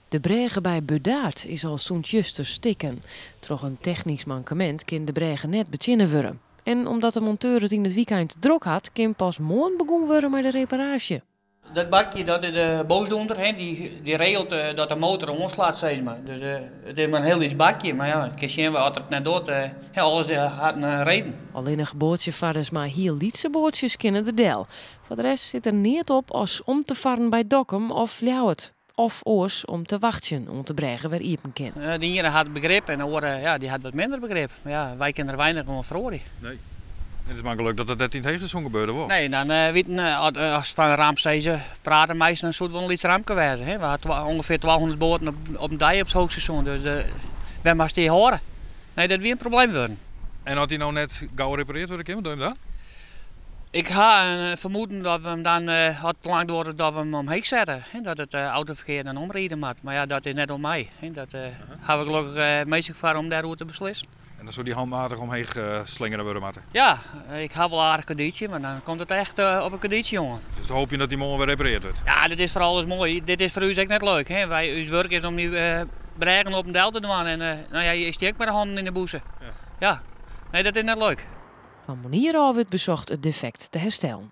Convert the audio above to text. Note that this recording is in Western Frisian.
De brêge by Burdaard is al sûnt juster stikken. Troch in technysk mankemint kin de brêge net betsjinne wurde. En omdat de monteur it yn it wykein te drok hat, kin pas moarn begûn wurde mei de reparaasje. Dat bakje dat is de boosdoener, dy regelt dat de motor oanslacht sis mar. Dus it is mar in hiel lyts bakje, mar ja, kin sjen as it net docht, alles hat in reden. Allinnich boatsjefarders mei hiel lytse boatsjes kinne der del. Foar de rest sit der neat op as om te farren by Dokkum of Ljouwert. Of oars om te wachtsjen oant de brêge wer iepen kin. De iene hat begrip en de oare ja, dy hat wat minder begrip. Mar ja, wy kinne der weinich oan feroarje. Nee. En it is mar gelok dat it net yn it heechseizoen gebeurde wol. Nee, dan witen as fan ramp sizze, prate meisten, dan soe it wol in lyts rampke wêze. Hè? We ha ûngefear 200 boaten op in dei op it hoogseizoen, dus wêr moatst dy hâlde? Nee, dat wie in probleem wurden. En as dy no net gau reparearre wurde kin, wat dogge jim dan? Ik ha in fermoeden dat we him dan, as it te lang duorret, dat we him omheech sette. Dat it autoferkear dan omride moat. Mar ja, dat is net oan my. Dat ha we gelokkich minsken foar om dêroer te beslissen. En dan soe dy handmatich omheech slingere wurde moatte? Ja, ik ha wol aardich konditie, mar dan komt it echt op in konditie oan. Dus te hoopjen dat dy moarn wer reparearre wurdt? Ja, dit is foar alles moai. Dit is foar ús ek net leuk. Hè. Wy, ús wurk is om dy brêgen op en del te dwaan en no ja, je stean ek mei de hannen yn de bûse. Ja. Nee, dat is net leuk. Fan moarnier ôf wurdt besocht it defekt te herstellen.